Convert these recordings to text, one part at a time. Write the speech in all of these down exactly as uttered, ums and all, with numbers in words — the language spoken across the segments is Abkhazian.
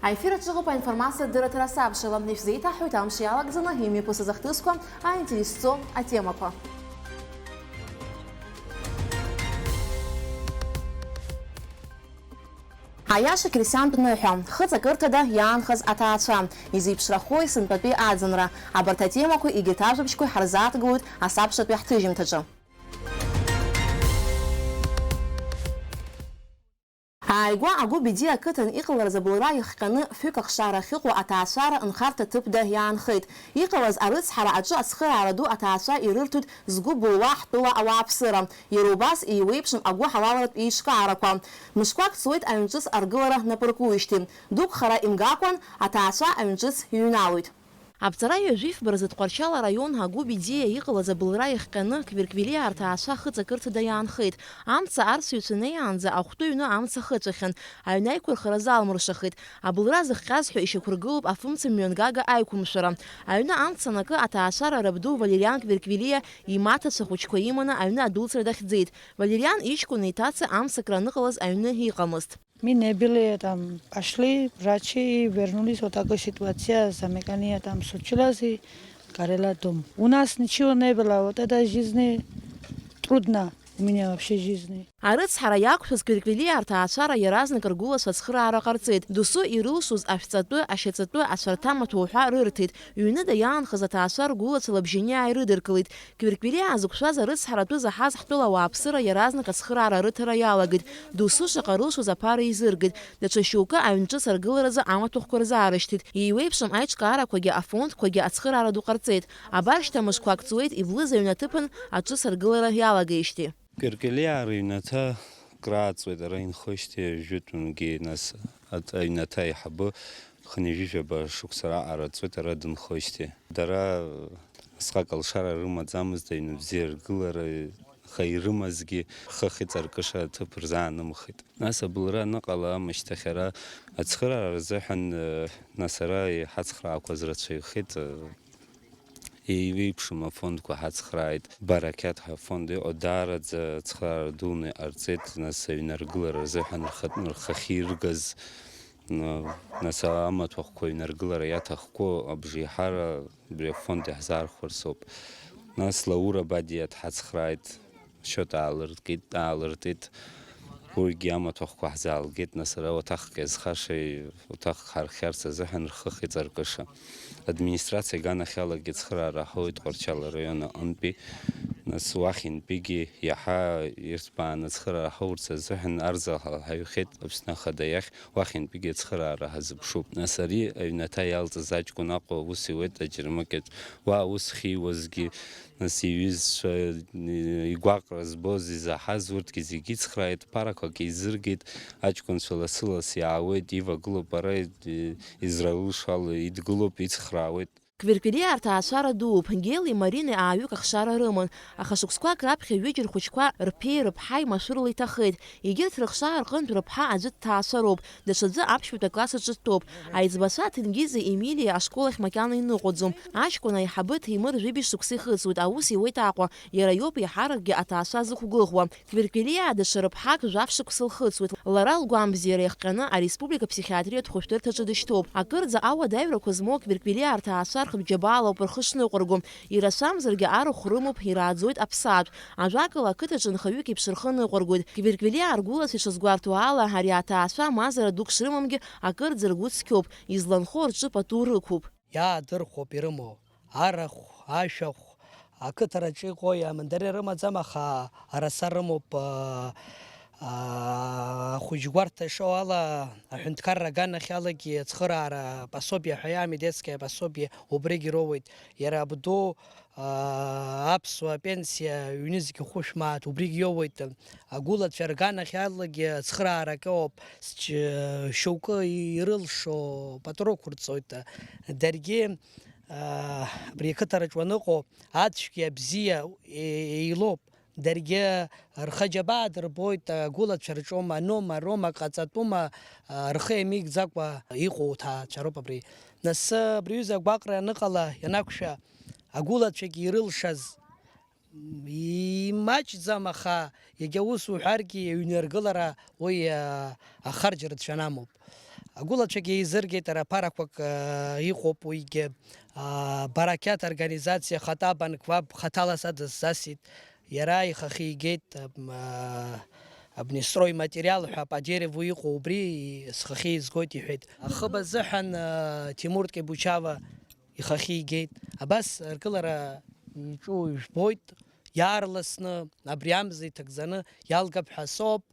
Аефир аҿы ыҟоуп аинформациатә дырраҭара асабшала. Ишәзеиҭаҳҳәоит амш иалагӡаны имҩаԥысыз ахҭысқәа, аинтересҵо атемақәа. Аиаша қьырсиантә ныҳәа, хыҵакырҭада иаанхаз аҭаацәа, изеиԥшрахои сынтәатәи аӡынра, абарҭ атемақәа егьырҭ ажәабжьқәа ҳарзааҭгылоит асабшатәи ҳҭыжьымҭаҿы. Ааигәа Агәы Бедиа ақыҭан иҟаларыз абылра ихҟьаны фҩык ахшара ахьыҟоу аҭаацәара нхарҭа ҭыԥда иаанхеит. Иҟалаз арыцҳара аҿы ацхыраара ду аҭаацәа ирырҭоит згәы былуа ҳтәыла ауааԥсыра. Иара убас еиуеиԥшым агәыҳалалратә еиҿкаарақәа. Мышқәак ҵуеит аҩнҿыц аргылара напы ркуижьҭеи. Дук хара имгакәан, аҭаацәа аҩнҿыц иҩналоит. Аԥҵара ҩажәи фба рзы Тҟәарчал араион Агәы Бедиа иҟалаз абылра ихҟьаны, Квирквилиа аҭаацәа хыҵакырҭада иаанхеит. Амца арсыҩцәа неиаанӡа ахәтәы ҩны амца хыҵәахьан, аҩны аиқәырхара залмыршахеит. Абылра зыхҟьаз ҳәа ишьақәыргылоуп афымца мҩангага аиқәымшәара. Аҩны амца анакы, аҭаацәара рабду Валериан Квирквилиа имаҭацәа хәыҷқәа иманы аҩны адәылҵра дахьӡеит. Валериан иҷкәыни иҭацеи амцакра аныҟалаз аҩны иҟамызт. Мы не были, там пошли врачи и вернулись, вот такой ситуация, замыкание там случилось, и горела дом. У нас ничего не было, вот это жизни трудно, у меня вообще жизни. Арыцҳара иақәшәаз Квирквилиа аҭаацәара иаразнак ргәылацәа ацхыраара ҟарҵеит. Досу ирылшоз ашәҵатәы, ашьаҵатәы, ацәарҭамаҭәа уҳәа рырҭеит. Ҩныда иаанхаз аҭаацәа ргәылацәа лабжьаниаа ирыдыркылеит. Квирквилиа зықәшәаз арыцҳара атәы заҳаз ҳтәыла ауааԥсыра иаразнак ацхыраара рыҭара иалагеит. Досу шаҟа рылшоз аԥара еизыргеит. Даҽа шьоукы аҩнҿыц аргыларазы амаҭәахәқәа рзаарышьҭит. Еиуеиԥшым аиҿкаарақәагьы, афондқәагьы ацхыраара ду ҟарҵеит. Абар шьҭа мышқәак ҵуеит иблыз аҩнаҭыԥан аҿыц аргылара иалагеижьҭеи. Квирквилиаа рыҩнаҭа крааҵуеит, ара инхоижьҭеи жәытәынгьы, нас аҩнаҭа аиҳабы хынҩажәижәаба шықәса раҟара ҵуеит, ара дынхоижьҭеи. Дара асҟак алшара рымаӡамызт, аҩны бзиа ргылара, аха ирымазгьы рхы ахьыҵаркыша аҭыԥ рзаанымхеит. Нас абылра аныҟала, амышьҭахь ара ацхыраара рзыҳәан, нас ара иҳацхраақәаз рацәаҩхеит. Еиуеиԥшым афондқәа ҳацхрааит. Барақьаҭ ҳәа афонд иҟоу даараӡа ацхыраара дуны иҟарҵеит, нас аҩны аргылара рзыҳәан рхатә, рхахьы иргаз, нас амаҭәахәқәа аҩны аргылара иаҭахқәоу абжеиҳара убри афонд иаҳзаархәарц ауп. Нас Лаура Бадиа дҳацхрааит. Счет аалыркит, аалыртит. Уигьы амаҭәахәқәа ҳзаалгеит, нас ара уаҭахк иазхаша, уаҭахк ҳархиарц азыҳәан рхы ахьыҵаркыша. Администрациа аганахьалагьы ацхыраара ҳауеит Тҟәарчал араион аҟынтәи, нас уахьынтәигьы иаҳа ирҭбааны ацхыраара ҳаурц азыҳәан арзаҳал ҳаҩхеит Аԥсны Ахада иахь. Уахьынтәигьы ацхыраара ҳазыԥшуп. Нас ари аҩнаҭа иалҵыз аҷкәын Аҟәа аус иуеит аџьармыкьаҿ. Уа аус хьиуазгьы, нас иҩызцәа, игәаҟра збоз, изаҳаз урҭгьы зегьы ицхрааит, ԥарақәак еизыргеит, аҷкәынцәа лассы-ласс иаауеит, ивагылоуп, ара изралылшо ала идгылоуп, ицхраауеит. Квирквилиа аҭаацәара дууп, Гели Маринеи ааҩык ахшара рыман, аха шықәсқәак раԥхьа ҩыџьа рхәыҷқәа рԥеи рыԥҳаи машәырла иҭахеит. Егьырҭ рыхшара рҟынтә рыԥҳа аӡәы дҭаацәароуп, даҽаӡәы аԥшьбатәи акласс аҿы дтәоуп. Аиҵбацәа Ҭенгизи Емилиеи ашкол ахь макьана иныҟәаӡом. Аҷкәын аиҳабы Ҭемыр жәибжь шықәса ихыҵуеит, аус иуеит Аҟәа, иара иоуп еиҳаракгьы аҭаацәа зықәгәыӷуа. Квирквилиаа даҽа рыԥҳак жәаф шықәса лхыҵуеит. Лара лгәамбзиара иахҟьаны ареспублика аԥсихиатриатә хәышәтәырҭаҿы дышьҭоуп. Акырӡа ауадаҩрақәа змоу аквирквилиаа рҭаацәа рхатә џьабаала ауп рхы шныҟәырго. Ирацәамзаргьы арахә рымоуп, ирааӡоит аԥсаатә. Ажәакала, ақыҭаҿы нхаҩык еиԥш рхы ныҟәыргоит. Квирквилиаа ргәылацәа ишазгәарҭо ала, ари аҭаацәа мазара дук шрымамгьы, акырӡа ргәы цқьоуп, изланхо рҿы пату рықәуп. Иаадырхәоуп ирымоу, арахә, ашәахә, ақыҭараҿы иҟоу иамандари рымаӡам, аха араса рымоуп, аа, аа, ахәыҷ гәарҭа ишоу ала, аҳәынҭқарра аганахьалагьы ацхыраара пособие ҳәа иами, детское пособие, убригь роуеит. Иара абду, аа, аԥсуа апенсиа ҩнызқь хәышә мааҭ убригь иоуеит. Агәылацәа рганахьалагьы ацхыраара акы ауп, сч-, шьоукы ирылшо пату рықәырҵоит. Даргьы, аа, абри ақыҭараҿ уаныҟоу, ацәгьа абзиа е-, еилоуп. Даргьы рхы аџьабаа дырбоит, агәылацәа рҿоума, аноума, ароума, ҟаҵатәума, аа, рхы иамеигӡакәа иҟоу ҭаацәароуп абри. Нас абри аҩыза агәаҟра аныҟала, ианақәшәа, агәылацәагьы ирылшаз, имаҷӡам, аха иагьа ус уҳәаргьы, аҩны аргылара уи, а, ахарџь рацәаны амоуп. Агәылацәагьы еизыргеит, ара ԥарақәак, аа, иҟоуп уигьы. Аа, Барақьаҭ организациа Хатабан Қәаб хаҭала са дысзасит. Иара ихахьы игеит, ам, аа, абни стройматериал ҳәа по дереву иҟоу убри схахьы изгоит иҳәеит. Ахыб азыҳәан, аа, Тимур Ткебучава ихахьы игеит. Абас аргылара мҿу ижәбоит, иаарласны абри амза иҭагӡаны иалгап ҳәа соуп,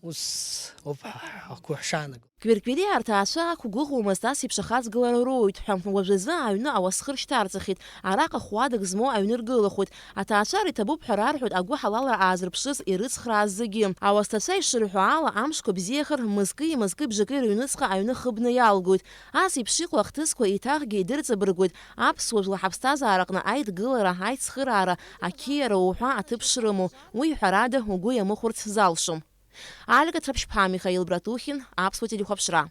ус ауп ҳгәы ҳшаанаго. Квирквириаа рҭаацәа ақәгәыӷуамызт ас еиԥш ахаҵгылара роуеит ҳәа. Уажәазы аҩны ауасхыр шьҭарҵахьеит, араҟа хәадак змоу аҩны ргылахоит. Аҭаацәара иҭабуп ҳәа рарҳәоит агәыҳалалра аазырԥшыз ирыцхрааз зегьы. Ауасҭацәа ишырҳәо ала, амшқәа бзиахар, мызки-мызки бжаки рыҩныҵҟа аҩны хыбны иалгоит. Ас еиԥш иҟоу ахҭысқәа еиҭахгьы идырҵабыргуеит аԥсуа жәла ҳаԥсҭазаараҟны аидгылара, аицхыраара, ақьиара уҳәа аҭыԥ шрымоу. Уи, ҳәарада, угәы иамыхәарц залшом. Алика Ҭраԥшьԥҳа, Михаил Братухин, Аԥсуа телехәаԥшра.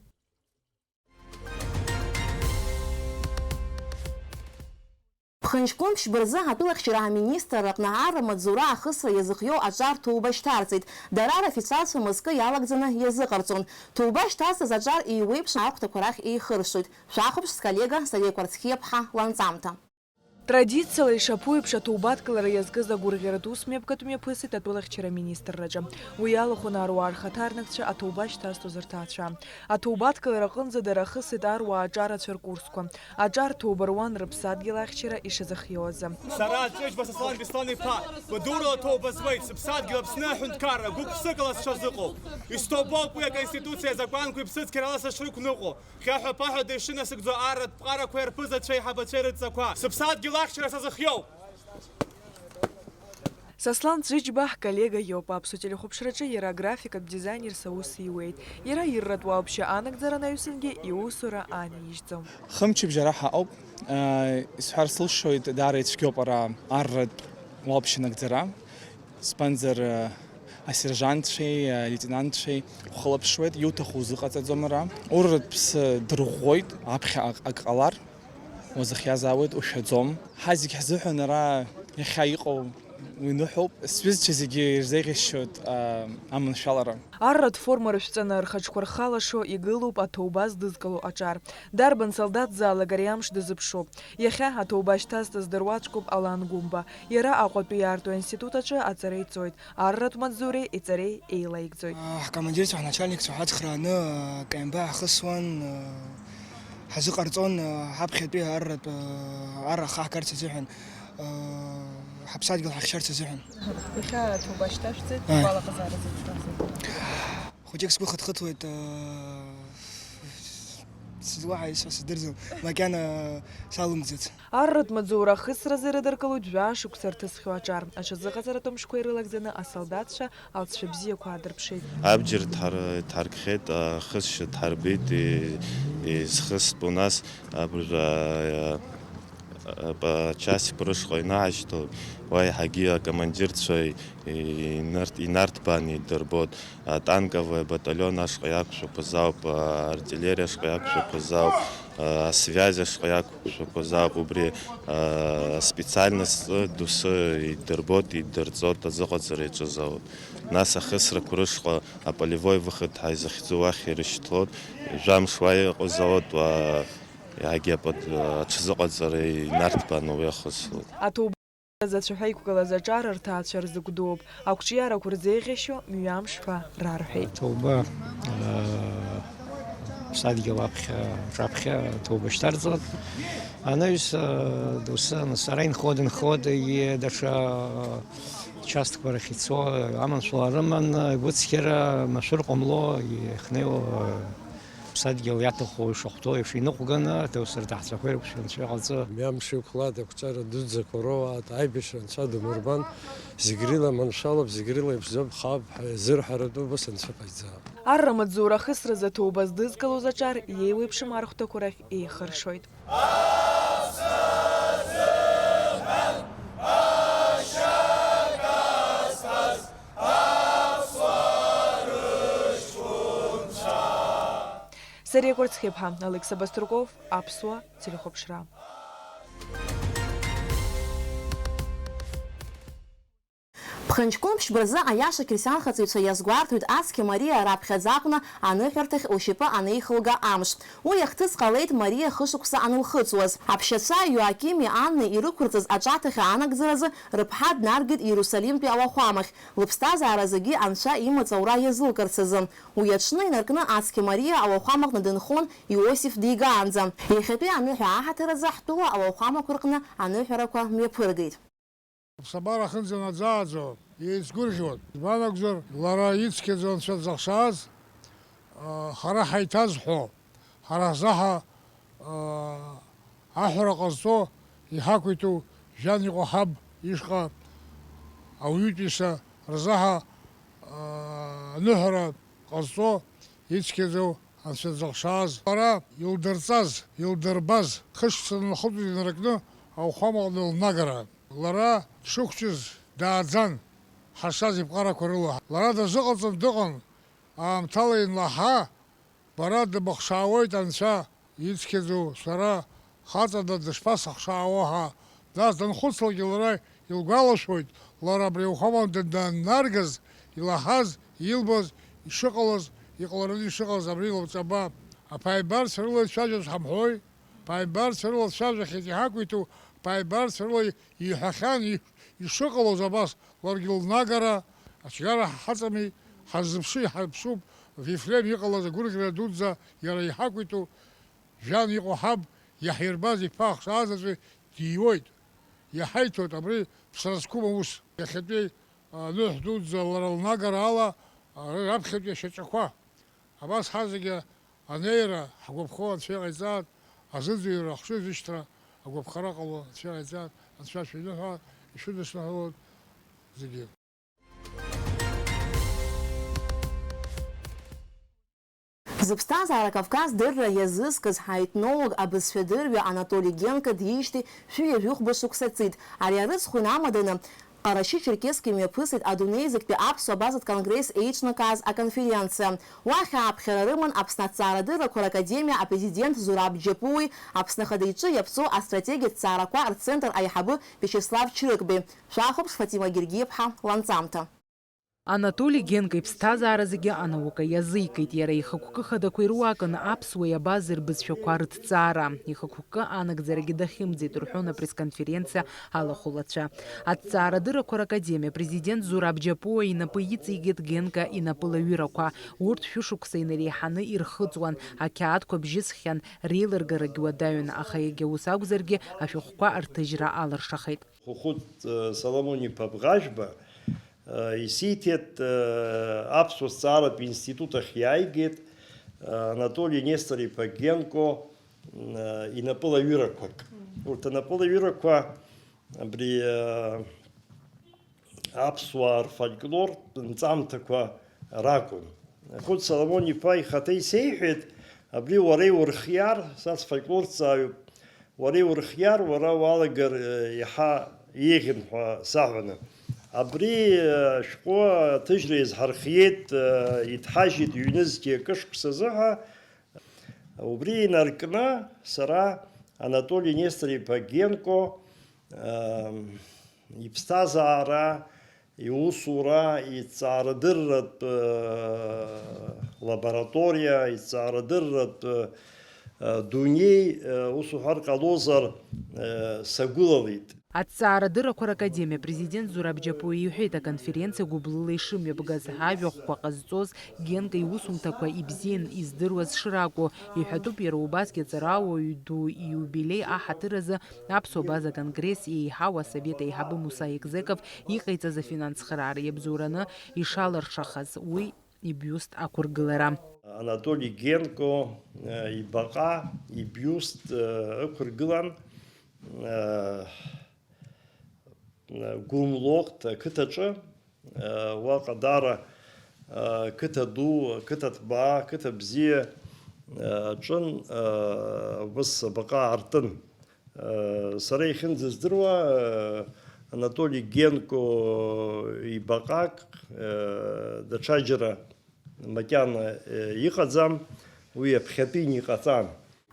Ԥхынҷкәын ԥшьба рзы атәылахьчара аминистрра аҟны арра маҵзура ахысра иазыхиоу аҿар ҭоуба шьҭарҵеит. Дара рофициалцәа мызкы иалагӡаны иазыҟарҵон. Ҭоуба шьҭазҵаз аҿар еиуеиԥшым архәҭақәа рахь еихыршоит. Шәахәаԥш, сколлега Сариа Қәарцхиаԥҳа ланҵамҭа. Традициала ишаԥу еиԥш, аҭоубадкылара иазкыз агәырӷьаратә ус мҩаԥгатә мҩаԥысит атәылахьчара аминистрраҿы. Уи иалахәын аруаа рхаҭарнакцәа, аҭоуба шьҭазҵоз рҭаацәа. Аҭоубадкылара аҟынӡа дара ахысит аруаа аҿарацәа ркурсқәа. Аҿар ҭоуба руан рыԥсадгьыл ахьчара ишазыхиоу азы. Сара Ҵәыџьба Сослан Беслан-иԥа, гәадурала ҭоуба зуеит, сыԥсадгьыл Аԥсны аҳәынҭқарра гәык-ԥсыкала сшазыҟоу. Исҭоубоуп уи аконституциа азакәанқәеи ԥсыцқьарала сышрықәныҟәо. Хьаҳәа-ԥаҳәада ишынасыгӡо арратә ԥҟарақәеи арԥызацәеи ҳабацәеи рыдҵақәа. Сыԥсадгьыл ахьчара сазыхиоу! Сослан Ҵәыџьба ҳколлега иоуп. Аԥсуа телехәаԥшраҿы иара аграфикатә дизайнерс аус иуеит. Иара ирратә уалԥшьа анагӡара анаҩсангьы иусура аанижьӡом. Хымчыбжь ара ҳаҟоуп. Исҳәар сылшоит, даара ицәгьоуп ара арратә уалԥшьа нагӡара. Избанзар, асержантцәеи алеитенантцәеи ухылаԥшуеит, иуҭаху узыҟаҵаӡом ара. Урратә ԥсы дырӷәӷәоит, аԥхьаҟа ак ҟалар, уазыхиазаауеит, ушәаӡом. Ҳа зегь ҳзыҳәан ара иахьа иҟоу уи ныҳәоуп. Сҩызцәа зегьы ирзеиӷьасшьоит, а, аманшәалара. Арратә форма рышәҵаны, рхаҿқәа рхалашо игылоуп аҭоуба здызкыло аҿар. Дарбан солдаҭзаалак ари амш дазыԥшуп. Иахьа аҭоуба шьҭазҵаз дыруаӡәкуп Алан Гәымба. Иара Аҟәатәи иаарту аинститут аҿы аҵара иҵоит. Арратә маҵзуреи иҵареи еилаигӡоит. Ҳкомандирцәа, ҳначальникцәа ҳацхрааны, КМБ ҳахысуан, ҳазыҟарҵон, ҳаԥхьатәи арратә, арра ахы ҳгарц азыҳәан, ҳаԥсадгьыл ҳахьчарц азыҳәан. Иахьа аҭоуба шьҭашәҵеит, Ааи. Угәалаҟазаара зеиԥшрахеит. Хәыҷык сгәы хыҭхыҭуеит, сызуаҳа исҳәо сыздырӡом, макьана салымӡац. Арратә маҵзура ахысразы ирыдыркылоит жәаа шықәса рҭысхьоу аҿар. Аҽазыҟаҵаратә мшқәа ирылагӡаны асолдаҭцәа алҵшәа бзиақәа аадырԥшит. Абџьар дҳар-, дҳаркхьеит, ахысшьа дҳарбеит, и-, изхыстәу нас абыржәы, а, а, ачасик рышҟа инаҳашьҭуп, уа еиҳагьы акомандирцәа инарҭ-, инарҭбааны идырбоит. Атанковый баталион ашҟа иақәшәақәаз ауп, аартиллериа ашҟа иақәшәақәаз ауп, асвиазь ашҟа иақәшәақәаз ауп, убри аспециальность доусы идырбоит, идырҵоит, азыҟаҵара иаҿыз ауп. Нас ахысрақәа рышҟа аполевой выход ҳәа изыхьӡу уахь ирышьҭлоит, жәамш уа иҟаз ауп, уа иагьы апат-, аҽазыҟаҵара инарҭбааны уи ахысуеит. Аҭоуба Зацәаҳәа иқәгылаз аҿар рҭаацәа рзы гәдууп, ақәҿиарақәа рзеиӷьашьо мҩамш ҳәа рарҳәеит. Ҭоуба, аа, ԥсадгьыл аԥхьа, аҿаԥхьа ҭоуба шьҭарҵоит. Анаҩс, аа, доусы, нас ара инхо дынхоит, даҽа участкқәа рахь ицо, аманшәала рыман, гәыцқьара, машәыр ҟамло ихнеиуа, Ԥсадгьыл иаҭаху ишахәҭоу еиԥш иныҟәганы, аҭоуса рҭаацәақәа ирықәшәо анцәа иҟалҵо. Мҩамш иқәлааит, ақәҵара дуӡӡақәа роуааит, аибашьра анцәа дымурбан, зегь рыла маншәалоуп, зегь рыла иԥшӡоуп, хаап ҳәа иазырҳәаратәы убас анцәа иҟаиҵааит. Арра маҵзура ахысразы аҭоуба здызкылоз аҿар иеиуеиԥшым архәҭақәа рахь еихыршоит. Сариа Кәарцхиаԥҳа, Алықьса Баструков, Аԥсуа телехәаԥшра. Ҭынч-қәымԥшь бырзы аиаша қьырсианхаҵаҩцәа иазгәарҭоит ацқьа Мариа раԥхьаӡа акәны аныҳәарҭахь лшьапы анеихылга амш. Уи ахҭыс ҟалеит Мариа хышықәса анылхыҵуаз. Аԥшьацәа Иоакими Аннеи ирықәырҵаз аҿаҭахьа анагӡаразы рыԥҳа днаргеит Иерусалимтәи ауахәамахь, лыԥсҭазаара зегьы Анцәа имаҵ аура иазылкырц азы. Уи аҽны инаркны ацқьа Мариа ауахәамаҟны дынхон Иосиф дигаанӡа. Иахьатәи аныҳәа аҳаҭыр азы ҳтәыла ауахәамақәа рҟны аныҳәарақәа мҩаԥыргеит. Аԥсабара ахьынӡа наӡааӡо еицгәырӷьон. Избан акәзар, лара ицқьаӡа Анцәа дзыхшаз, а, ҳара ҳаиҭазҳәо, ҳара ҳзаҳа, а, аҳәара ҟазҵо, иҳақәиҭу Жан иҟәаҳаб ишҟа ауаҩытәыҩса рзаҳа, а, аныҳәара ҟазҵо ицқьаӡоу Анцәа дзыхшаз, лара илдырҵаз, илдырбаз, хышықәса нылхыҵуеит инаркны ауахәамаҟны лнагара. Лара дшықәҿиаз дааӡан, ҳашаз иԥҟарақәа рыла. Лара дазыҟаҵан дыҟан, аамҭала инлаҳа, бара дыбыхшаауеит Анцәа, ицқьаӡоу, сара хаҵада дышԥасыхшаауа ҳәа. Нас данхәыцлакгьы лара илгәалашәоит, лара абри ауахәамаҟны даннаргаз, илаҳаз, илбаз, ишыҟалаз, иҟалараны ишыҟалаз абри лабҿаба. Аԥааимбарцәа рыла ицәажәоз ҳамҳәои? Ԥааимбарцәа рыла дцәажәахьеит иҳақәиҭу, ԥааимбарцәа рыла иҳәахьан, и-, ишыҟалоз абас, ларгьы лнагара, ацәгьара ҳаҵами, ҳаззыԥшу иҳарԥшуп, Вифлеем иҟалаз агәырӷьара дуӡӡа иара иҳақәиҭу, Жан иҟоу ҳаб иаҳирбаз иԥа ахшаа заҵәы диуеит, иаҳаиҭоит абри ԥсра зқәым аус. Иахьатәи аныҳә дуӡӡа лара лнагара ала, а, раԥхьатәи ашьаҿақәа. Абас ҳазегьы анеира ҳгәаԥхо Анцәа иҟаиҵааит, азыӡырҩра ахшыҩзышьҭра агәаԥхара ҟало Анцәа иҟаиҵааит, Анцәа шәиныҳәа, ишәыдысныҳәалоит зегьы. Зыԥсҭазаара Кавказ дырра иазызкыз ҳаетнолог, абызшәадырҩы Анатоли Генко диижьҭеи шәи ҩажәихәба шықәса ҵит. Ари арыцхә инамаданы, Ҟарачы-Черкесск имҩаԥысит адунеи зегьтәи аԥсуа базатә конгресс еиҿнакааз аконференциа. Уахь ааԥхьара рыман Аԥсны аҭҵаарадыррақәа ракадемиа апрезидент Зураб Џьапуи, Аԥсны Ахада иҿы иаԥҵоу астратегиатә ҭҵаарақәа рцентр аиҳабы Виачеслав Чрыгбеи. Шәахәаԥш, Фатима Гергиаԥҳа, ланҵамҭа. Анатоли Генко иԥсҭазаара зегьы анаука иазикит. Иара ихықәкы хадақәа ируакын аԥсуеи абазеи рбызшәақәа рыҭҵаара. Ихықәкы анагӡарагьы дахьымӡеит, рҳәон апресс-конференциа алахәылацәа. Аҭҵаарадыррақәа ракадемиа апрезидент Зураб Џьапуа инапы иҵигеит Генко инапылаҩырақәа. Урҭ шәышықәса инареиҳаны ирхыҵуан, ақьаадқәа бжьысхьан, реилыргарагь уадаҩын, аха иагьа ус акәзаргьы, ашәҟәқәа рҭыжьра алыршахеит. Хәыхәыт, э, Соломон-иԥа Бӷажәба, э, исиҭеит, э, аԥсуа зҵааратә институт ахь иааигеит, э, Анатоли Нестор-иԥа Генко, э, инапылаҩырақәак. Урҭ анапылаҩырақәа абри, э, аԥсуаа рфольклортә нҵамҭақәа ракәын. Хәыхәыт Соломон-иԥа ихаҭа исеиҳәеит, абри уара иурхиар, са сфольклорҭҵааҩуп, уара иурхиар, уара уалагар, э, иаҳа еиӷьын ҳәа саҳәаны. Абри, э, ашәҟәы аҭыжьра иазҳархиеит, э, иҭҳажьит ҩнызқьи акы шықәсазы ҳәа. Убри инаркны сара Анатоли Нестор-иԥа Генко, э, иԥсҭазаара, иусура, иҭҵаарадырратә, э, лабораториа, иҭҵаарадырратә, э, дунеи, э, ус уҳәар ҟалозар, э, сагәылалеит. Аҭҵаарадыррақәа ракадемиа апрезидент Зураб Џьапуа иҳәеит, аконференциа гәыблыла ишымҩаԥгаз, ажәахәқәа ҟазҵоз, Генко иусумҭақәа ибзиан издыруаз шракәу. Иҳәатәуп, иара убасгьы аҵарауаҩ ду ииубилеи аҳаҭыр азы Аԥсуа база конгресс еиҳау асовет аиҳабы Муса Егзеков иҟаиҵаз афинанс цхыраара иабзоураны ишалыршахаз уи ибиуст ақәыргылара. Анатоли Генко, э, ибаҟа, ибиуст, э, ықәыргылан, э, Гәымлоӷ ақыҭаҿы, э, уаҟа даара, э, қыҭа ду, қыҭа ҭбаа, қыҭа бзиа, э, аҿын, э, убыс абаҟа аартын. Э, сара иахьынӡаздыруа, э, Анатоли Генко ибаҟак, э, даҽаџьара макьана, э, иҟаӡам, уи аԥхьатәин иҟаҵан.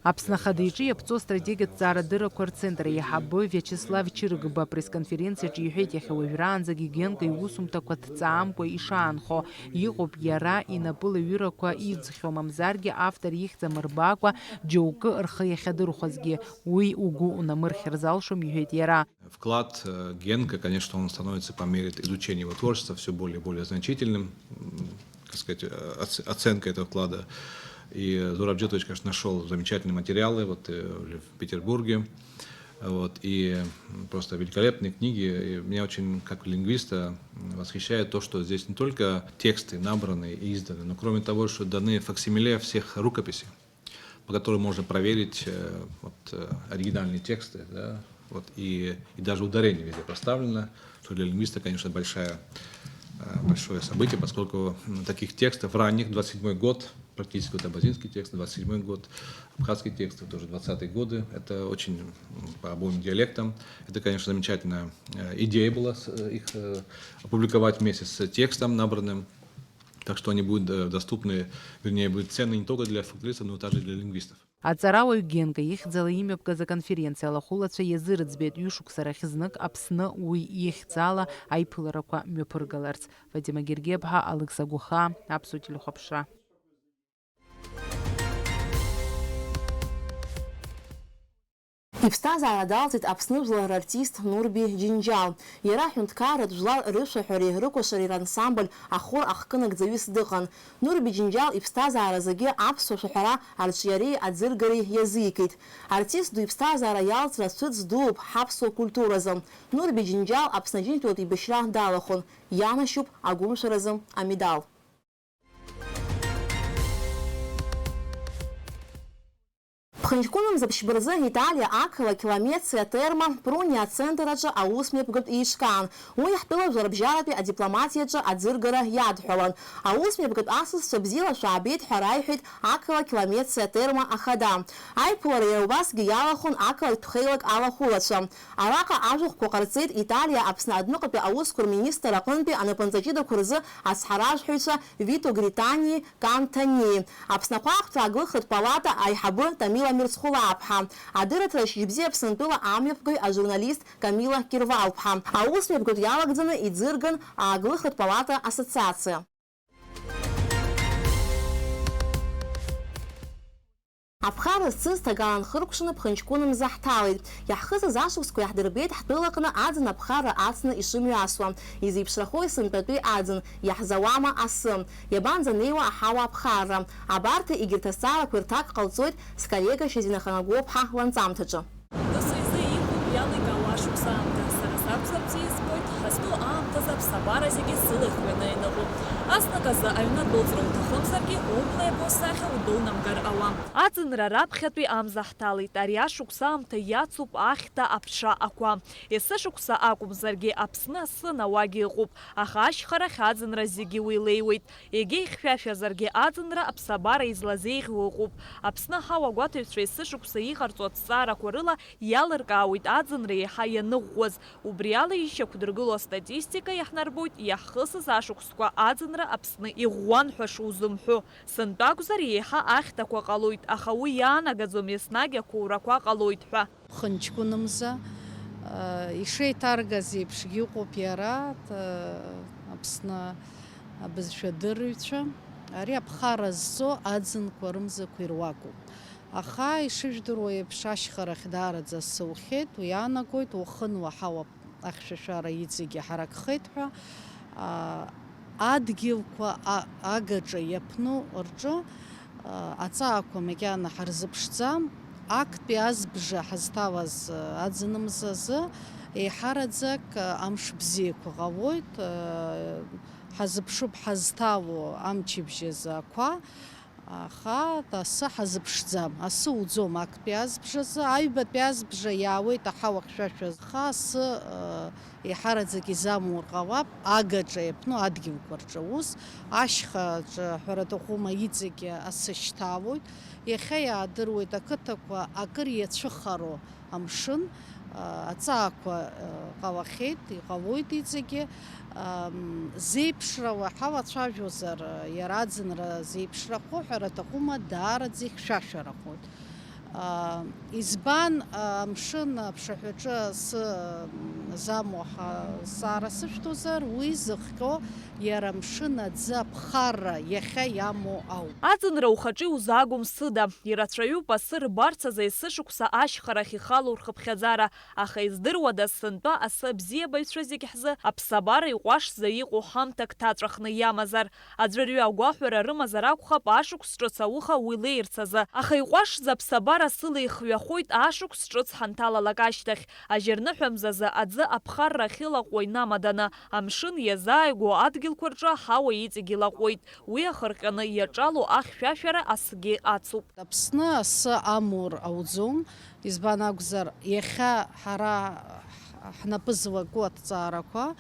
Аԥсны Ахада иҿы иаԥҵоу астратегиатә ҵаарадыррақәа рцентр аиҳабы Виачеслав Чырыгба апресс-конференциаҿы иҳәеит, иахьа уажәраанӡагьы Генка иусумҭақәа дҵаамкәа ишаанхо, иҟоуп иара инапы лаҩырақәа иӡхьоу, мамзаргьы автор ихьӡ амырбакәа џьоукы рхы иахьадырхәазгьы. Уи угәы унамырхьыр залшом, иҳәеит иара. Вклад, э, Генка, конечно, он становится по мере изучения его творчества всё более и более значительным. М, так сказать, э, оц-, оценка этого вклада. И Зураб Джетович, конечно, нашёл замечательные материалы, вот, э, в Петербурге. Вот, и, м, просто великолепные книги. И меня очень, как лингвиста, м, восхищает то, что здесь не только тексты набраны и изданы, но кроме того, что даны факсимиле всех рукописей, по которым можно проверить, э, вот, э, оригинальные тексты, да, вот, и, и даже ударение везде поставлено, что для лингвиста, конечно, большая, э, большое событие, поскольку, м, таких текстов ранних, двадцать седьмой год, практически вот абазинский текст, двадцать седьмой год, абхазские тексты, тоже двадцатые годы, это очень, м, по обоим диалектам, это, конечно, замечательная, э, идея была, с-, э, их, э, опубликовать вместе с текстом набранным. Так что они будут, э, доступны, вернее, будут ценны не только для фольклористов, но также для лингвистов. Аҵарауаҩ Генка ихьӡала имҩаԥгаз аконференциа алахәылацәа иазырӡбеит ҩышықәса рахь знык Аԥсны уи ихьӡала аиԥыларақәа мҩаԥыргаларц. Фатима Гергиаԥҳа, Алықьса Гәыхаа, Аԥсуа телехәаԥшра. Иԥсҭазаара далҵит Аԥсны жәлар рартист Нурби Џьынџьал. Иара аҳәынҭқарратә жәлар рышәаҳәареи рыкәашареи рансамбль ахор ахкы нагӡаҩыс дыҟан. Нурби Џьынџьал иԥсҭазаара зегьы аԥсуа шәаҳәара арҿиареи аӡыргареи иазикит. Артист ду иԥсҭазаара иалҵра цәыӡ дууп ҳаԥсуа культуразы. Нурби Џьынџьал Аԥсны Аџьынџьтәылатә еибашьра далахәын, ианашьоуп агәымшәаразы амедал. Ԥхынҷкәынымза ԥшьба рзы Италиа ақалақь Ламециа Терма Пруни ацентр аҿы аусмҩаԥгатә еиҿкаан. Уи ҳтәыла жәларбжьаратәи адипломатиаҿы аӡыргара иадҳәалан. Аусмҩаԥгатә асасцәа бзиала шәаабеит ҳәа раиҳәеит ақалақь Ламециа Терма ахада. Аиԥылара иара убасгьы иалахәын ақалақьтә хеилак алахәылацәа. Араҟа ажәахәқәа ҟарҵеит Италиа Аԥсны адәныҟатәи аусқәа рминистр аҟынтәи анапынҵаҷыдақәа рзы ацҳаражәҳәаҩцәа Вито Гритани, Кан Таниа, Аԥсны ахәаахәҭра аглыхратә палата аиҳабы Тамила Мирцхәлааԥҳа, адырраҭара Шьыжьбзиа Аԥсынтәыла амҩаԥгаҩ ажурналист Камила Кирвалԥҳа. Аусмҩаԥгатә иалагӡаны иӡырган аглыхратә палата ассоциациа. Аԥхара зцыз ҭагалан хыркәшаны ԥхынҷкәынымза ҳҭалеит. Иаҳхысыз ашықәсқәа иаҳдырбеит ҳтәылаҟны аӡын аԥхарра ацны ишымҩасуа. Изеиԥшрахои сынтәатәи аӡын, иаҳзауама асы? Иабанӡанеиуа аҳауа аԥхарра? Абарҭи егьырҭ азҵаарақәа рҭак ҟалҵоит сколлега Шьазина Ханагәлоуԥҳа ланҵамҭаҿы. Досу изы иҟоуп иаликаауа ашықәс аамҭа. Сара сакәзаргьы избоит, ҳазтәу аамҭазы аԥсабара зегьы сылахь ҩаны ианыҟоу. Азныказы аҩны дәылҵра уҭахымзаргьы, убла иабо сахьа удәылнамгар ауам. Аӡынра раԥхьатәи амза ҳҭалеит. Ари ашықәс аамҭа иацуп ахьҭа аԥша ақәа. Есышықәса акәымзаргьы, Аԥсны асы науагьы ыҟоуп, аха ашьхарахь аӡынра зегьы уи леиуеит. Егьа ихьшәашәазаргьы аӡынра аԥсабара излазеиӷьу ыҟоуп. Аԥсны аҳауа агәаҭаҩцәа есышықәса иҟарҵо аҭҵаарақәа рыла иалыркаауеит аӡынра еиҳа ианыӷәӷәаз. Убри ала ишьақәдыргыло астатистика иаҳнарбоит иаҳхысыз ашықәсқәа аӡынра Аԥсны иӷәӷәан ҳәа шузымҳәо. Сынтәа акәзар, еиҳа ахьҭақәа ҟалоит, аха уи иаанагаӡом еснагь ақәоурақәа ҟалоит ҳәа. Ԥхынҷкәынымза, э, ишеиҭаргаз еиԥшгьы иҟоуп иара, э, Аԥсны абызшәадырыҩцәа. Ари аԥхара зҵо аӡынқәа рымзақәа ируакуп. Аха, ишыжәдыруа еиԥш, ашьхарахь даараӡа сухьеит, уи иаанагоит, уахынла ҳауа ахьшәашәара иҵегьы ҳаракхеит ҳәа, а, адгьылқәа а-, агаҿа иаԥну рҿы, а, аҵаақәа макьана ҳарзыԥшӡам. Актәи азбжа ҳазҭалаз, а, аӡынымзазы еиҳараӡак, а, амш бзиақәа ҟалоит, а, ҳазыԥшуп ҳазҭало амчыбжь азы ақәа. Аха асы ҳазыԥшӡам, асы уӡом актәи азбжазы, аҩбатәи азбжа иаауеит аҳауа хьшәашәа. Аха асы, э, еиҳараӡак изамур ҟалап агаҿа иаԥну адгьылқәа рҿы. Ус ашьхаҿы, ҳәара аҭахума, иҵегьы асы шьҭалоит. Иахьа иаадыруеит ақыҭақәа акыр иацәыхароу амшын, а, аҵаақәа, а, ҟалахьеит, иҟалоит иҵегьы. Ам, зеиԥшрала ҳалацәажәозар, а, иара аӡынра зеиԥшрахо, ҳәара аҭахума, даараӡа ихьшәашәарахоит. Аа, избан, аа, амшын аԥшаҳәаҿы асы, м, замуа ҳа-, саара сышәҭозар, уи зыхҟьо иара амшын аӡы аԥхарра иахьа иамоу ауп. Аӡынра ухаҿы иузаагом сыда. Ирацәаҩуп асы рбарц азы есышықәса ашьхарахь ихало рхыԥхьаӡара, аха издыруада сынтәа асы абзиабаҩцәа зегь ҳзы аԥсабара иҟәашӡа иҟоу ҳамҭак ҭаҵәахны иамазар? Аӡәырҩы агәаҳәара рымазар акәхап, ашықәс ҿыц ауха уи леирц азы. Аха иҟәашӡа аԥсабара сыла ихҩахоит ашықәс ҿыц ҳанҭалалак ашьҭахь. Ажьырныҳәа мзазы аӡы аԥхарра ахьылаҟәуа инамаданы, амшын иазааигәоу адгьылқәа рҿы аҳауа иҵегь илаҟәуеит. Уи ахырҟьаны иаҿало ахьшәашәара асгьы ацуп. Аԥсны асы амур ауӡом, избан акәзар, иахьа ҳара ҳнапы злаку аҭҵаарақәа,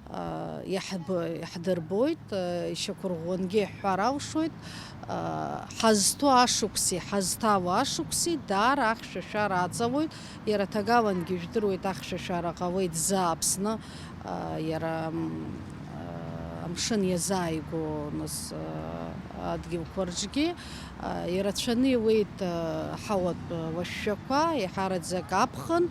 а, иаҳб-, иаҳдырбоит, а, ишьақәырӷәӷәангьы иаҳҳәар алшоит, а, ҳазҭо ашықәси ҳазҭало ашықәси даара ахьшәашәара аҵалоит, иара аҭагалангьы ижәдыруеит, ахьшәашәара ҟалеит заа Аԥсны, а, иара, м, а, амшын иазааигәоу нас, а, адгьылқәа рҿгьы, а, ирацәаны иуеит, а, аҳауатә лашәшәақәа, еиҳараӡак аԥхын,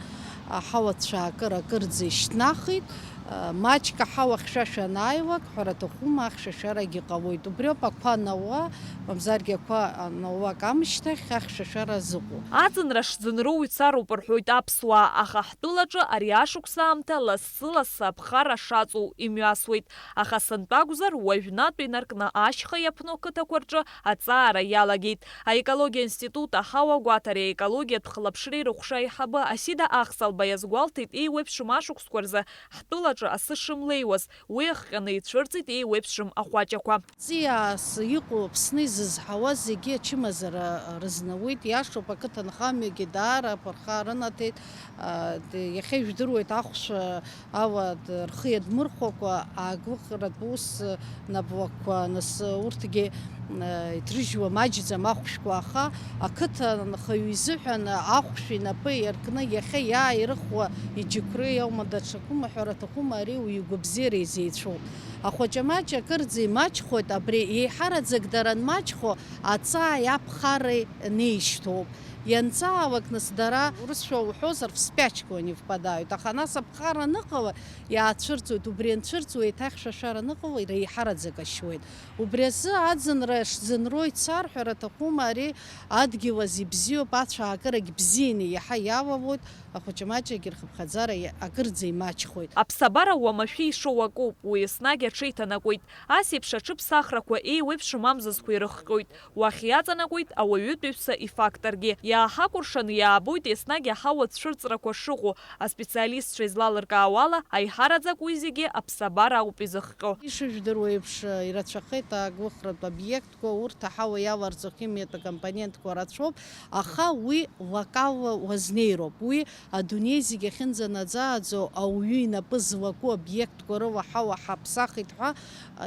аҳауа цәаакыра акырӡа ишьҭнахит, а, маҷк аҳауа хьшәашәа анааилак, ҳәара аҭахума, ахьшәашәарагьы ҟалоит. Убриоуп ақәа анауа, мамзаргьы ақәа анауа акамышьҭахь ахьшәашәара азыҟоу. Аӡынра шӡынроу ицароуп рҳәоит аԥсуаа, аха ҳтәылаҿы ари ашықәс аамҭа лассы-лассы аԥхара шаҵоу имҩасуеит. Аха сынтәа акәзар, уажәнатә инаркны ашьха иаԥну ақыҭақәа рҿы аҵаара иалагеит. Аекологиа институт аҳауа гәаҭареи аекологиатә хылаԥшреи рыҟәша аиҳабы Асида Ахсалба иазгәалҭеит, еиуеиԥшым ашықәсқәа рзы ҳтәылаҿы асы шымлеиуаз, уи ахҟьаны ицәырҵит еиуеиԥшым ахәаҷақәа. Ҵиаас иҟоу Аԥсны изызҳауа зегьы ачымазара рызнауеит, иашоуп, ақыҭанхамҩагьы даара аԥырхага рынаҭеит, а, д-, иахьа ижәдыруеит ахәшә ала д-, рхы иадмырхәакәа агәыӷратә ус, наплакқәа нас урҭгьы, а, иҭрыжьуа маҷӡам ахәшәқәа, аха ақыҭанхаҩы изыҳәан ахәшә инапы иаркны иахьа иааирыхуа иџьықәреи аума даҽакума ҳәара аҭахума, ари уи игәабзиара изеицәоуп. Ахәаҷамаҷ акырӡа имаҷхоит, абри еиҳараӡак дара анмаҷхо, аҵааи аԥхарреи неишьҭоуп. Ианҵаалак, нас, дара, урысшәа уҳәозар, в спячку они впадают, аха нас аԥхарра аныҟала, иаацәырҵуеит, убри анцәырҵуа, еиҭа ахьшәашәара аныҟала, реиҳараӡак ашьуеит. Убри азы аӡынра шӡынроу ицар, ҳәара аҭахума, ари адгьыл азы ибзиоуп, ацәаакырагь бзианы иаҳа иалалоит, ахәыҷы-маҷагьы рхыԥхьаӡара иа-, акырӡа имаҷхоит. Аԥсабара уамашәа ишоу акоуп, уи еснагь аҽеиҭанакуеит. Ас еиԥш аҽыԥсахрақәа еиуеиԥшым амзызқәа ирыхҟьоит. Уахь иаҵанакуеит ауаҩытәыҩса ифакторгьы. Иааҳакәыршаны иаабоит еснагь аҳауа цәырҵрақәа шыҟоу. Аспециалистцәа излалыркаауала, аиҳараӡак уи зегьы аԥсабара ауп изыхҟьо. Ишыжәдыруа еиԥш, ирацәахеит агәыӷратә обиектқәа, урҭ аҳауа иаларҵо химиатә компонентқәа рацәоуп, аха уи локалла уазнеироуп. Уи адунеи зегь ахьынӡанаӡааӡо ауаҩы инапы злаку обиектқәа рыла аҳауа ҳаԥсахит ҳәа,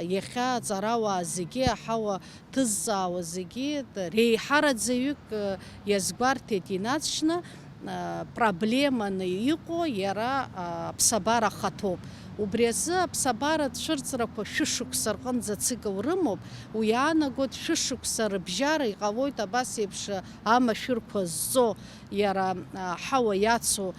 иахьа аҵарауаа зегьы, аҳауа ҭызҵаауа зегьы, реиҳараӡаҩык иазгәарҭеит инаҵшьны, проблеманы иҟоу иара аԥсабара ахаҭоуп. Убри азы аԥсабара цәырҵрақәа шәышықәса рҟынӡа ацикл рымоуп, уи иаанагоит шәышықәса рыбжьара иҟалоит абас еиԥш амашәырқәа зҵо, иара аҳауа иацу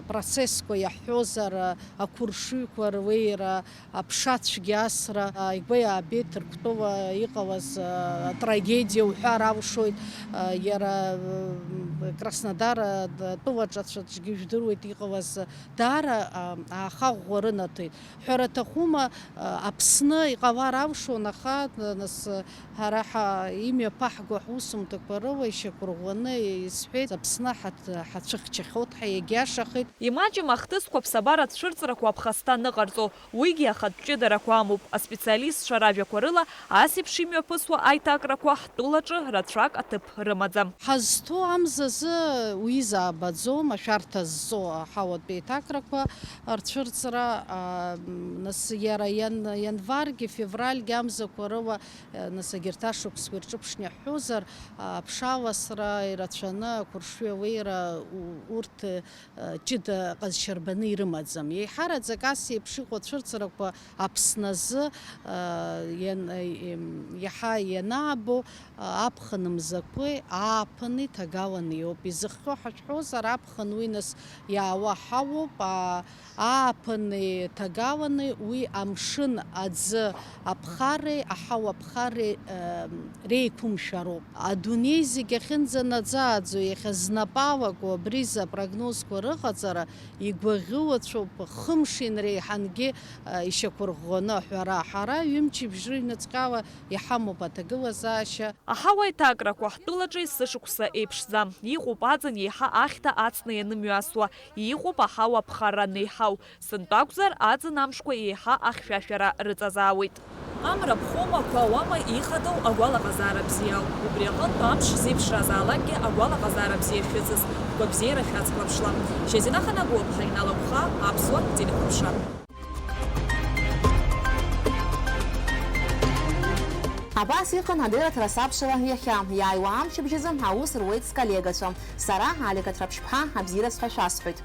процессқәа иаҳҳәозар, ақәыршҩқәа рлеира, аԥша цәгьа асра, ааигәа иаабеит Ҭырқәтәыла иҟалаз, а, атрагедиа уҳәар алшоит, а, иара, м, Краснодар, а, д-, атәылаҿацәаҿгьы ижәдыруеит иҟалаз, даара, а, аахаӷәӷәа рынаҭеит. Ҳәара аҭахума, а, Аԥсны иҟалар алшон, аха, н-, нас, ҳара ҳа-, имҩаԥаҳго ҳусумҭақәа рыла ишьақәырӷәӷәаны исҳәеит, Аԥсны ҳаҭ-, ҳацәыхьчахьоуп ҳәа иагьиашахеит. Имаҷым ахҭысқәа аԥсабара цәырҵрақәа аԥхасҭа аныҟарҵо, уигьы ахатә ҷыдарақәа амоуп. Аспециалистцәа ражәақәа рыла, ас еиԥш имҩаԥысуа аиҭакрақәа ҳтәылаҿы рацәак аҭыԥ рымаӡам. Ҳазҭоу амзазы уи заабаӡом, ашәарҭа зҵо аҳауатә еиҭакрақәа рцәырҵра, а, нас иара иан-, ианваргьы, февральгьы амзақәа рыла, а, нас егьырҭ ашықәсқәа ирҿыԥшны иаҳҳәозар, а, аԥшаласра ирацәаны, ақәыршҩы алеира, у-, урҭ, ҷыда ҟазшьа рбаны ирымаӡам. Еиҳараӡак ас еиԥш иҟоу ацәырҵрақәа Аԥсны азы, а, иан-, им, иаҳа ианаабо, а, аԥхын мзақәеи ааԥыни ҭагаланы Иоуп изыхҟьо ҳашәҳәозар, аԥхын уи нас иаауа ҳауоуп, аа, ааԥыни ҭагауани уи амшын аӡы аԥхарреи аҳауа аԥхарреи, э, реиқәымшәароуп. Адунеи зегь ахьынӡанаӡааӡо, иахьа знапы алаку абризы апрогнозқәа рыҟаҵара игәаӷьуацәоуп, хымш инреиҳангьы, э, ишьақәырӷәӷәаны аҳәара. Ҳара ҩымчыбжь рыҩныҵҟьала иҳамоуп аҭагылазаашьа. Аҳауа аиҭакрақәа ҳтәылаҿы есышықәса еиԥшӡам. Иҟоуп аӡын еиҳа ахьҭа ацны ианымҩасуа, иҟоуп аҳауа аԥхарра анеиҳау. Сынтәа акәзар, аӡын амшқәа еиҳа ахьшәашәара рыҵазаауеит. Амра ԥхоума, ақәа ауама ихадоу агәалаҟазаара бзиа ауп. Убри аҟынтә амш зеиԥшразаалакгьы агәалаҟазаара бзиа шәыцыз, шәгәабзиара шәацклаԥшла. Шьазина Ханагәыаԥҳа, Инал Агәхаа, Аԥсуа телехәаԥшра. Абас иҟан адырраҭара Сабшала иахьа. Иааиуа амчыбжь азы аус руеит сколлегацәа. Сара, Алика Ҭраԥшьԥҳа, абзиараз ҳәа шәасҳәоит.